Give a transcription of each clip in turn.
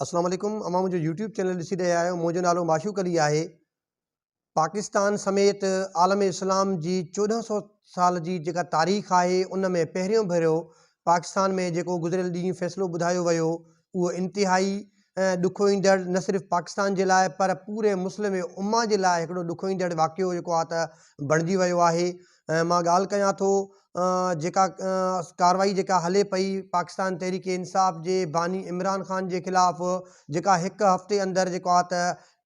اسلام عليڪم اوهان منهنجو يوٽيوب چينل ڏسي رهيا آهيو منهنجو نالو معشوق علي آهي پاڪستان سميت عالم اسلام جي 1400 سال جي جيڪا تاريخ آهي ان ۾ پهريون ڀيرو پاڪستان ۾ جيڪو گذريل ڏينهن فيصلو ٻڌايو ويو اهو انتهائي ڏکوئيندڙ نه صرف پاڪستان جي لاء پر پوري مسلم امه جي لاء هڪڙو ڏکوئيندڙ واقعو جيڪو آهي ته بڻجي ويو آهي ۽ مان ڳالهه ڪيان ٿو جيڪا ڪارروائي جيڪا هلي پئي پاڪستان تحريڪ انصاف جي باني عمران خان جي خلاف جيڪا هڪ هفتي اندر جيڪو آهي ته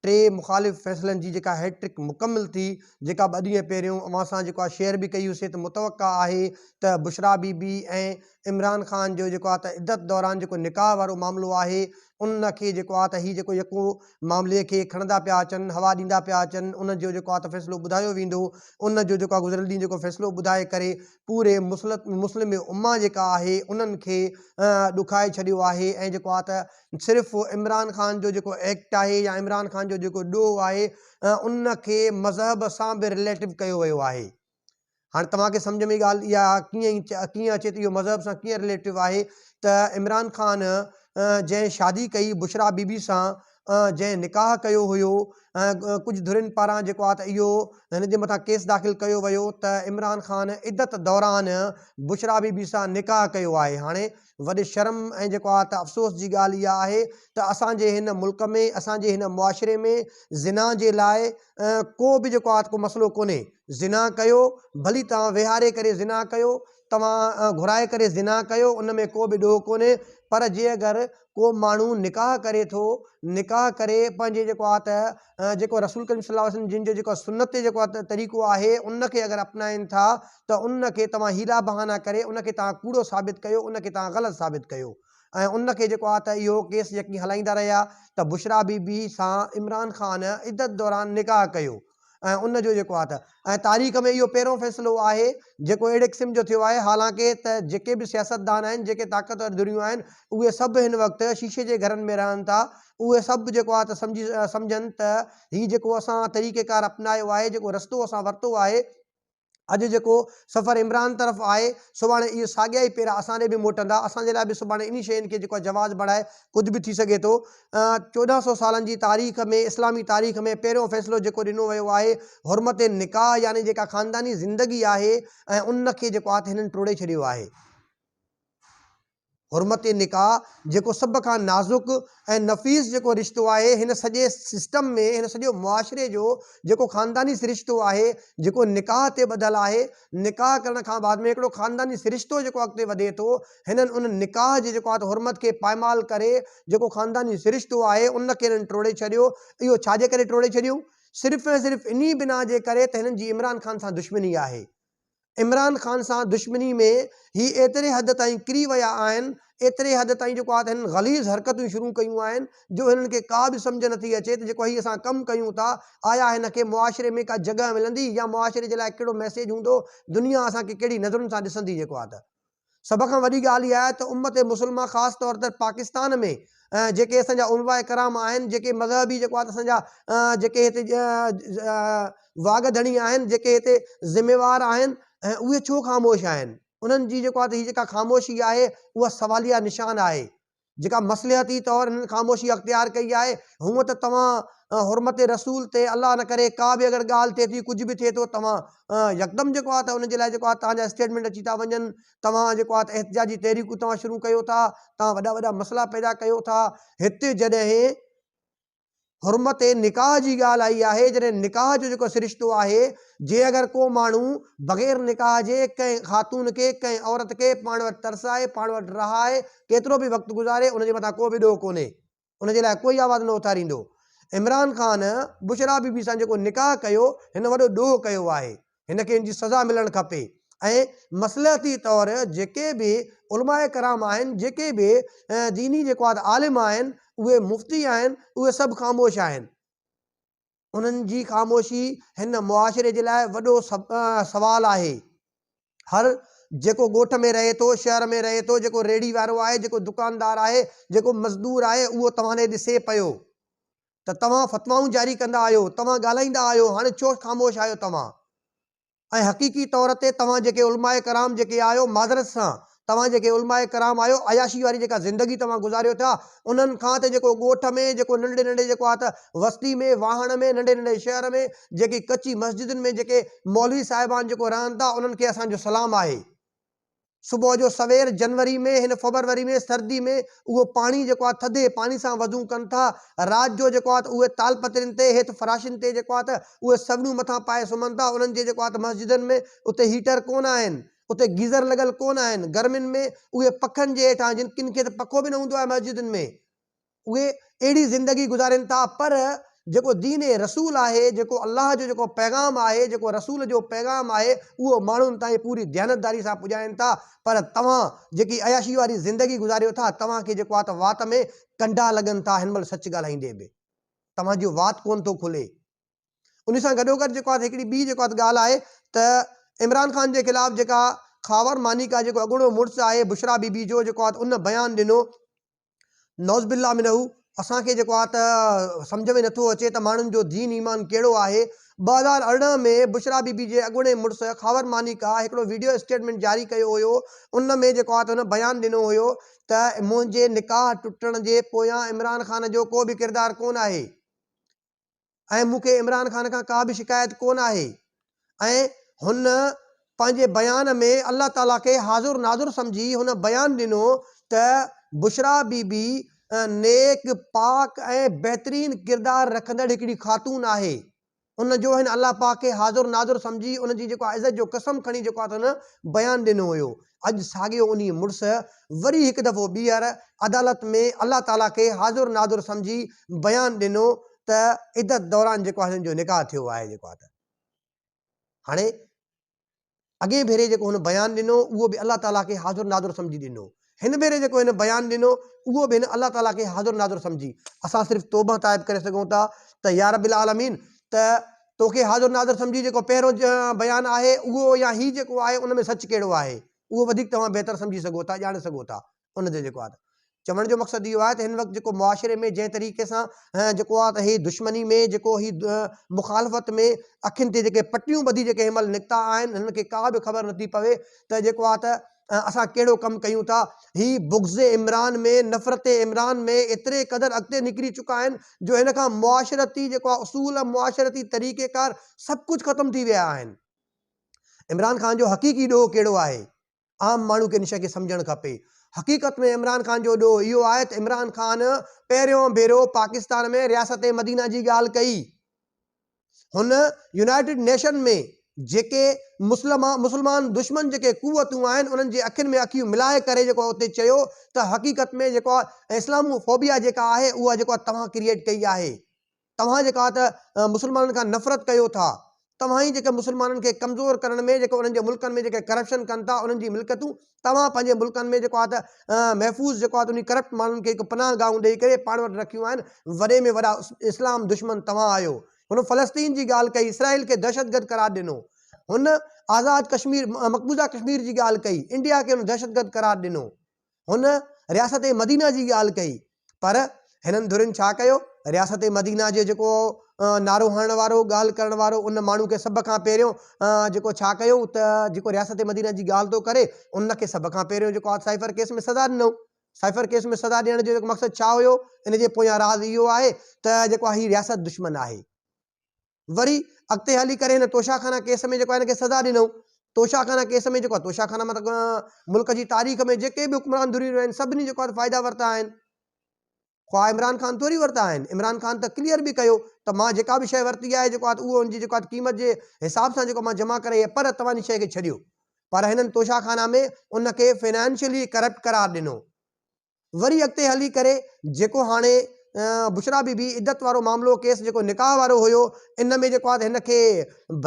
ٽي مخالف فيصلن جي جيڪا هيٽرڪ مڪمل ٿي جيڪا ٻه ڏينهن پهريون اوهان سان جيڪو آهي شيئر به ڪئي هئسي ته متوقع آهي ته بشريٰ بي بي ۽ عمران خان جو جيڪو آهي ته عدت دوران جيڪو نڪاح وارو معاملو آهي ان کي جيڪو آهي ته هي جيڪو يڪو معاملي کي کڻندا پيا اچن هوا ڏيندا پيا اچن ان جو جيڪو آهي ته فيصلو ٻڌايو ويندو ان جو جيڪو آهي گذريل ڏينهن جيڪو فيصلو ٻڌائي ڪري پوري مسلم امه جيڪا آهي انهن کي ڏکائي ڇڏيو آهي ۽ جيڪو آهي ته صرف عمران خان جو جيڪو ايڪٽ آهي يا عمران خان جو جيڪو ڏوهه آهي ان کي مذهب سان به رليٽو ڪيو ويو آهي. هاڻي توهان کي سمجهه ۾ ڳالهه اها ڪيئن ڪيئن اچي ته اهو مذهب سان ڪيئن رليٽو آهي ته عمران خان جنهن شادي ڪئي بشريٰ بي بي سان جنهن نڪاح ڪيو هيو ڪجهه ڌرين پاران جيڪو آهي ته اهو هن جي مٿان ڪيس داخل ڪيو ويو ته عمران خان عدت دوران بشريٰ بي بي سان نڪاح ڪيو آهي هاڻي وڏي شرم ۽ جيڪو آهي ته افسوس جي ڳالهه اها آهي ته اسان جي هن ملڪ ۾ اسان جي هن معاشري ۾ زنا جي لاء ڪو به جيڪو آهي ڪو مسئلو ڪونهي زنا ڪيو، ڀلي توهان ويهاري ڪري زنا ڪيو، توهان گهرائي ڪري زنا ڪيو، ان ۾ ڪو به ڏوهه ڪونهي، پر جي اگر ڪو ماڻهو نڪاح ڪري ٿو، نڪاح ڪري پنهنجي جيڪو آهي ته جيڪو رسول ڪريم صلي الله عليه وسلم جن جو جيڪو سنت تي جيڪو آهي طريقو آهي، ان کي اگر اپنائين ٿا ته ان کي توهان حيلا بهانا ڪري ان کي توهان ڪوڙو ثابت ڪيو، ان کي توهان غلط ثابت ڪيو ۽ ان کي جيڪو آهي ته اهو ڪيس يقين هلائيندا رهيا ته بشريٰ بي بي سان عمران خان عدت دوران نڪاح ڪيو. ۽ ان جو جيڪو آهي ته ۽ تاريخ ۾ اهو پهريون فيصلو آهي جيڪو اهڙي قسم جو ٿيو آهي حالانڪه ته جيڪي به سياستدان آهن جيڪي طاقتور ڌريون آهن اهي سڀ هن وقت شيشي جي گهرن ۾ رهن ٿا اهي سڀ جيڪو آهي ته سمجهي سمجهن ته هي جيڪو اسان طريقيڪار اپنايو آهي جيڪو رستو اسان ورتو آهي اڄ جيڪو سفر عمران طرف آهي سڀاڻي اهي ساڳيا ئي پيرا اسان ڏي به موٽندا اسان جي لاء به سڀاڻي انهي شين کي جيڪو آهي جواز بڻائي ڪجهه به ٿي سگهي ٿو. 1400 سالن جي تاريخ ۾ اسلامي تاريخ ۾ پهريون فيصلو جيڪو ڏنو ويو آهي حرمت نڪاح يعني جيڪا خانداني زندگي آهي ۽ ان کي جيڪو آهي ته هنن ٽوڙي ڇڏيو آهي. حرمت نڪاح جيڪو سڀ کان نازڪ ۽ نفيس جيڪو رشتو آهي هن سڄي سسٽم ۾ هن سڄو معاشري جو جيڪو خانداني سرشتو آهي جيڪو نڪاح تي ٻڌل آهي نڪاح ڪرڻ کان بعد ۾ هڪڙو خانداني سرشتو جيڪو اڳتي وڌي ٿو هنن ان نڪاح جي جيڪو آهي حرمت کي پائمال ڪري جيڪو خانداني سرشتو آهي ان کي هنن ٽوڙي ڇڏيو اهو ڇا جي ڪري ٽوڙي ڇڏيو صرف ۽ صرف انهي بنا جي ڪري ته هنن جي عمران خان سان دشمني آهي عمران خان سان دشمني ۾ هي ايتري حد تائين ڪري ويا آهن، ايتري حد تائين جيڪو آهي ته هنن غليظ حرڪتون شروع ڪيون آهن جو هنن کي ڪا به سمجهه نٿي اچي ته جيڪو هي اسان ڪم ڪيون ٿا آيا هن کي معاشري ۾ ڪا جڳهه ملندي يا معاشري جي لاء ڪهڙو ميسيج هوندو، دنيا اسان کي ڪهڙي نظرن سان ڏسندي جيڪو آهي ته. سڀ کان وڏي ڳالهه اها آهي ته امت مسلمه خاص طور تي پاڪستان ۾ جيڪي اسان جا علماء ڪرام آهن جيڪي مذهبي جيڪو آهي اسان جا جيڪي هتي واڳ ڌڻي آهن جيڪي هتي ذميوار آهن ۽ اهي ڇو خاموش آهن انهن جي جيڪو آهي هي جيڪا خاموشي آهي اها سواليه نشان آهي جيڪا مصلحتي طور هنن خاموشي اختيار ڪئي آهي، هونء ته توهان حرمت رسول تي الله نه ڪري ڪا به اگر ڳالهه ٿئي ٿي ڪجهه به ٿئي ٿو توهان يڪدم جيڪو آهي ته ان جي لاء جيڪو آهي توهان جا اسٽيٽمينٽ اچي ٿا وڃن، توهان جيڪو آهي ته احتجاجي تحريڪون توهان شروع ڪيو ٿا، توهان وڏا وڏا مسئلا پيدا ڪيو ٿا، هتي جڏهن حرمت نڪاح جي ڳالهه آئي آهي، جڏهن نڪاح جو جيڪو سرشتو آهي، جي اگر ڪو ماڻهو بغير نڪاح جي ڪنهن خاتون کي، ڪنهن عورت کي پاڻ وٽ ترسائي، پاڻ وٽ رهائي، ڪيترو به وقت گذاري، ان جي مٿان ڪو به ڏوهه ڪونهي، ان جي لاء ڪوئي آواز نه اٿاريندو. عمران خان بشريٰ بي بي سان جيڪو نڪاح ڪيو، هن وڏو ڏوهه ڪيو آهي. هن کي ان جي سزا ملڻ کپي ۽ مصلحتي طور جيڪي به علماء ڪرام آهن جيڪي به ديني جيڪو آهي عالم آهن اهي مفتي آهن اهي سڀ خاموش آهن انهن جي خاموشي هن معاشري جي لاء وڏو سوال آهي هر جيڪو ڳوٺ ۾ رهي ٿو شهر ۾ رهي ٿو جيڪو ريڙهي وارو آهي جيڪو دڪاندار آهي جيڪو مزدور آهي اهو توهان ڏي ڏسي پيو ته توهان فتوائون جاري ڪندا آهيو، توهان ڳالهائيندا آهيو، هاڻي ڇو خاموش آهيو توهان؟ ۽ حقيقي طور تي توهان جيڪي علماء ڪرام جيڪي آهيو معذرت سان توهان جيڪي علماء ڪرام آهيو، عياشي واري جيڪا زندگي توهان گذاريو ٿا، انهن کان ته جيڪو ڳوٺ ۾، جيڪو ننڍڙي ننڍڙي جيڪو آهي ته وستي ۾، واهڻ ۾، ننڍي ننڍي شهر ۾، جيڪي ڪچي مسجدن ۾ جيڪي مولوي صاحبان جيڪو رهن ٿا، انهن کي اسان جو سلام آهي. صبح جو سوير جنوري ۾ هن فبروري ۾ سردي ۾ اهو پاڻي جيڪو آهي ٿڌي پاڻي سان وضو ڪن ٿا. رات جو جيڪو آهي ته اهي تالپترين تي هيٺ فراشين تي جيڪو آهي ته اهي سوڙيون مٿان پائي سمهن ٿا. انهن جي جيڪو آهي ته مسجدن ۾ اتي هيٽر ڪونه آهن. اتي گيزر لڳل ڪونه آهن. گرمين ۾ اهي پکن جي هيٺان جن ڪن کي ته پکو به نه هوندو آهي مسجدن ۾. اهي اهڙي زندگي گذارين ٿا پر جيڪو دين رسول آهي، جيڪو الله جو جيڪو پيغام آهي، جيڪو رسول جو پيغام آهي اهو ماڻهن تائين پوري ديانتداري سان پڄائين ٿا پر توهان جيڪي عياشي واري زندگي گذاريو ٿا توهان کي جيڪو آهي ته وات ۾ ڪنڊا لڳن ٿا هن مهل سچ ڳالهائيندي به توهان جو وات ڪونه ٿو کلي. ان سان گڏوگڏ جيڪو آهي هڪڙي ٻي جيڪو آهي ڳالهه آهي ته عمران خان جي خلاف جيڪا خاور مانيڪا جيڪو اڳوڻو مڙس آهي بشريٰ بي بي جو جيڪو آهي ان بيان ڏنو نعوذ بالله منه اسان کي جيڪو آهي ته سمجهه ۾ نٿو اچي ته ماڻهن جو دين ايمان ڪهڙو آهي. 2018 ۾ بشريٰ بي بي جي اڳوڻي مڙس خاور مانيڪا هڪڙو ويڊيو اسٽيٽمينٽ جاري ڪيو هيو ان ۾ جيڪو آهي ته هن بيان ڏنو هيو ته منهنجي نڪاح ٽٽڻ جي پويان عمران خان جو ڪو به ڪردار ڪونه آهي. ۽ مون کي عمران خان کان ڪا به شڪايت ڪونه آهي ۽ هن پنهنجي بيان ۾ الله تعاليٰ کي حاضر ناظر سمجهي هن بيان ڏنو ته بشريٰ بي بي نيڪ، پاڪ ۽ بهترين ڪردار رکندڙ هڪڙي خاتون آهي ان جو هن الله پاڪ کي حاضر ناظر سمجهي ان جي جيڪو عزت جو قسم کڻي جيڪو آهي ته هن بيان ڏنو هيو اڄ ساڳيو انهي مڙس وري هڪ دفعو ٻيهر عدالت ۾ الله تعاليٰ کي حاضر ناظر سمجهي بيان ڏنو ته عدت دوران جيڪو آهي هنن جو نڪاح ٿيو آهي جيڪو آهي ته هاڻي اڳئين ڀيري جيڪو هن بيان ڏنو اهو به الله تعاليٰ کي حاضر ناظر سمجهي ڏنو هن ڀيري جيڪو هن بيان ڏنو اهو به هن الله تعاليٰ کي حاضر ناظر سمجهي اسان صرف توبه تائب ڪري سگهون ٿا ته يا رب العالمين ته توکي حاضر ناظر سمجهي جيڪو پهريون بيان آهي اهو يا هي جيڪو آهي ان ۾ سچ ڪهڙو آهي اهو وڌيڪ توهان بهتر سمجهي سگهو ٿا ڄاڻي سگهو ٿا ان تي جيڪو آهي ته چوڻ جو مقصد اهو آهي ته هن وقت جيڪو معاشري ۾ جنهن طريقي سان جيڪو آهي ته هي دشمني ۾ جيڪو هي مخالفت ۾ اکين تي جيڪي پٽيون ٻڌي جيڪي هن مهل نڪتا آهن هنن کي ڪا به خبر نٿي پوي ته جيڪو آهي ته اسان ڪهڙو ڪم ڪيون ٿا، هي بغض عمران ۾ نفرت عمران ۾ ايتري قدر اڳتي نڪري چڪا آهن جو هن کان معاشرتي جيڪو آهي اصول معاشرتي طريقي ڪار سڀ ڪجهه ختم ٿي ويا آهن. عمران خان جو حقيقي ڏوهه ڪهڙو آهي؟ عام ماڻهو کي ان شيء کي سمجهڻ کپي. حقيقت ۾ عمران خان جو ڏوهه اهو آهي ته عمران خان پهريون ڀيرو پاڪستان ۾ رياست مدينه جي ڳالهه ڪئي. هن يونائيٽيڊ نيشن ۾ جيڪي مسلمان دشمن جيڪي قوتون آهن انهن جي اکين ۾ اکيون ملائي ڪري جيڪو اتي چيو ته حقيقت ۾ جيڪو اسلامو فوبيا جيڪا آهي اها جيڪو توهان ڪريئيٽ ڪئي آهي توهان جيڪا ته مسلمانن کان نفرت ڪيو ٿا توهان ئي جيڪي مسلمانن کي ڪمزور ڪرڻ ۾ جيڪو انهن جي ملڪن ۾ جيڪي ڪرپشن ڪن ٿا انهن جي ملڪيتون توهان پنهنجي ملڪن ۾ جيڪو آهي ته محفوظ جيڪو آهي ته انهي ڪرپٽ ماڻهن کي هڪ پناهه گاهون ڏئي ڪري پاڻ وٽ رکيون آهن وڏي ۾ وڏا اسلام دشمن توهان آهيو هن فلسطين جي ڳالهه ڪئي اسرائيل کي دهشتگرد قرار ڏنو هن آزاد ڪشمير مقبوضه ڪشمير جي ڳالهه ڪئي انڊيا کي هن دهشتگرد قرار ڏنو هن رياست مدينه جي ڳالهه ڪئي پر هنن ڌرين ڇا ڪيو؟ رياست مدينه جي جيڪو نعرو هڻڻ وارو، ڳالهه ڪرڻ وارو ان ماڻهو کي سڀ کان پهريون جيڪو ڇا ڪيو ته جيڪو رياست مدينه جي ڳالهه ٿو ڪري ان کي سڀ کان پهريون جيڪو آهي سائفر ڪيس ۾ سزا ڏنو. سائفر ڪيس ۾ سزا ڏيڻ جو جيڪو مقصد ڇا هيو؟ ان جي پويان راز اهو آهي ته جيڪو آهي هي رياست دشمن آهي. وري اڳتي هلي ڪري هن توشاخانا ڪيس ۾ جيڪو آهي هن کي سزا ڏنائون. توشاخانا ڪيس ۾ جيڪو آهي توشاخانا مطلب ملڪ جي تاريخ ۾ جيڪي به حڪمران ڌريون رهيون آهن سڀني جيڪو آهي فائدا ورتا آهن. خواه عمران خان ٿوري ورتا آهن. عمران خان ته ڪليئر به ڪيو ته مان جيڪا به شيء ورتي آهي جيڪو آهي اهو ان جي جيڪو آهي قيمت جي حساب سان جيڪو مان جمع ڪرائي آهي پر توهان ان شيء کي ڇڏيو. پر هنن توشاخانا ۾ ان کي فنانشلي ڪرپٽ قرار ڏنو. وري اڳتي هلي ڪري جيڪو هاڻي بشريٰ بي بي عدت وارو معاملو ڪيس جيڪو نڪاح وارو هيو ان ۾ جيڪو آهي هن کي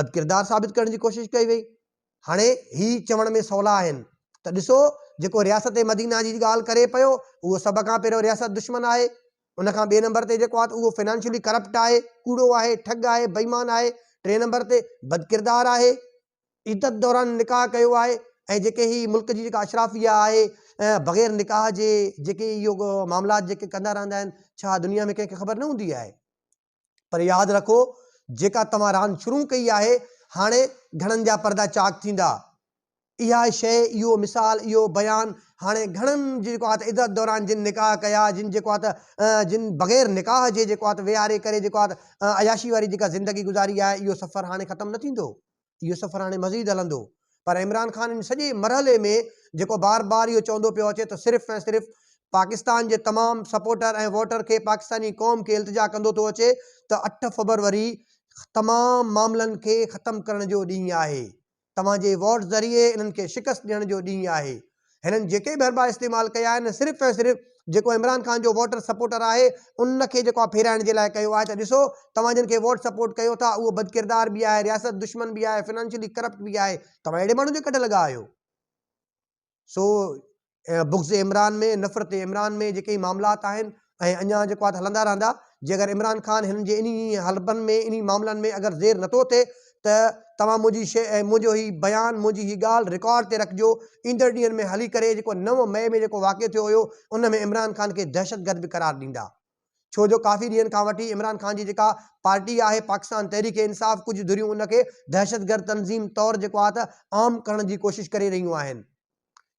بدڪردار ثابت ڪرڻ جي ڪوشش ڪئي وئي. هاڻي هي چوڻ ۾ سولا آهن ته ڏسو جيڪو رياست مدينه جي ڳالهه ڪري پيو اهو سڀ کان پهريون رياست دشمن آهي ان کان ٻئي نمبر تي جيڪو آهي اهو فنانشلي ڪرپٽ آهي ڪوڙو آهي ٺڳ آهي بيمان آهي ٽئين نمبر تي بدڪردار آهي. عدت دوران نڪاح ڪيو آهي ۽ جيڪي هي ملڪ جي جيڪا اشرافيه آهي بغير نڪاح جي جيڪي اهو معاملات جيڪي ڪندا رهندا آهن ڇا دنيا ۾ ڪنهن کي خبر نه هوندي آهي پر ياد رکو جيڪا توهان راند شروع ڪئي آهي هاڻي گهڻن جا پردا چاڪ ٿيندا. اها شيء، اهو مثال، اهو بيان هاڻي گهڻن جيڪو آهي ته عدت دوران جن نڪاح ڪيا، جن جيڪو آهي ته جن بغير نڪاح جي جيڪو آهي ته ويهاري ڪري جيڪو آهي ته عياشي واري جيڪا زندگي گذاري آهي، اهو سفر هاڻي ختم نه ٿيندو. اهو سفر هاڻي مزيد هلندو. پر عمران خان ان سڄي مرحلي ۾ جيڪو بار بار اهو چوندو پيو اچي ته صرف ۽ صرف پاڪستان جي تمام سپورٽر ۽ ووٽر کي پاڪستاني قوم کي التجا ڪندو ٿو اچي ته اٺ فبروري تمام معاملن کي ختم ڪرڻ جو ڏينهن آهي. توهان جي ووٽ ذريعي انهن کي شڪست ڏيڻ جو ڏينهن آهي. هنن جيڪي به حربا استعمال ڪيا آهن صرف ۽ صرف جيڪو عمران خان جو ووٽر سپورٽر آهي ان کي جيڪو آهي ڦيرائڻ جي لاء ڪيو آهي ته ڏسو توهان جن کي ووٽ سپورٽ ڪيو ٿا اهو بدڪردار به آهي رياست دشمن به آهي فنانشلي ڪرپٽ به آهي توهان اهڙي ماڻهو جي ڪڍ لڳا آهيو. سو بغض عمران ۾ نفرت عمران ۾ جيڪي معاملات آهن ۽ اڃا جيڪو آهي هلندا رهندا جي اگر عمران خان هنن جي انهي حربن ۾ انهي معاملن ۾ اگر زير نٿو ٿئي ته توهان منهنجي شي ۽ منهنجو هي بيان منهنجي هي ڳالهه رڪارڊ تي رکجو ايندڙ ڏينهن ۾ هلي ڪري جيڪو نو مئي ۾ جيڪو واقعو ٿيو هيو ان ۾ عمران خان کي دهشتگرد به قرار ڏيندا ڇو جو ڪافي ڏينهن کان وٺي عمران خان جي جيڪا پارٽي آهي پاڪستان تحريڪ انصاف ڪجهه ڌريون ان کي دهشتگرد تنظيم طور جيڪو آهي ته عام ڪرڻ جي ڪوشش ڪري رهيون آهن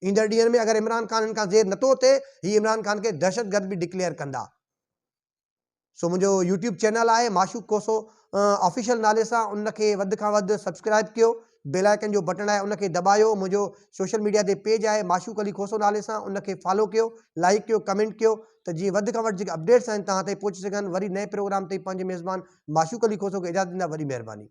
ايندڙ ڏينهن ۾ اگر عمران خان هن کان زير نٿو ٿئي هي عمران خان کي دهشتگرد به ڊڪليئر ڪندا. سو منهنجو يوٽيوب چينل آهي معشوق کوسو آفيشل نالي سان ان کي وڌ کان وڌ سبسڪرائب ڪيو بيل آئيڪن جو بٽڻ آهي ان کي دٻايو منهنجو سوشل ميڊيا تي پيج آهي معشوق علي کوسو نالي سان ان کي فالو ڪيو لائيڪ ڪيو ڪمينٽ ڪيو ته جيئن وڌ کان وڌ جيڪي اپڊيٽس آهن توهان تائين پهچي سگهن وري نئين پروگرام تائين پنهنجي ميزبان معشوق علي کوسو کي اجازت ڏيندا وڏي مهرباني.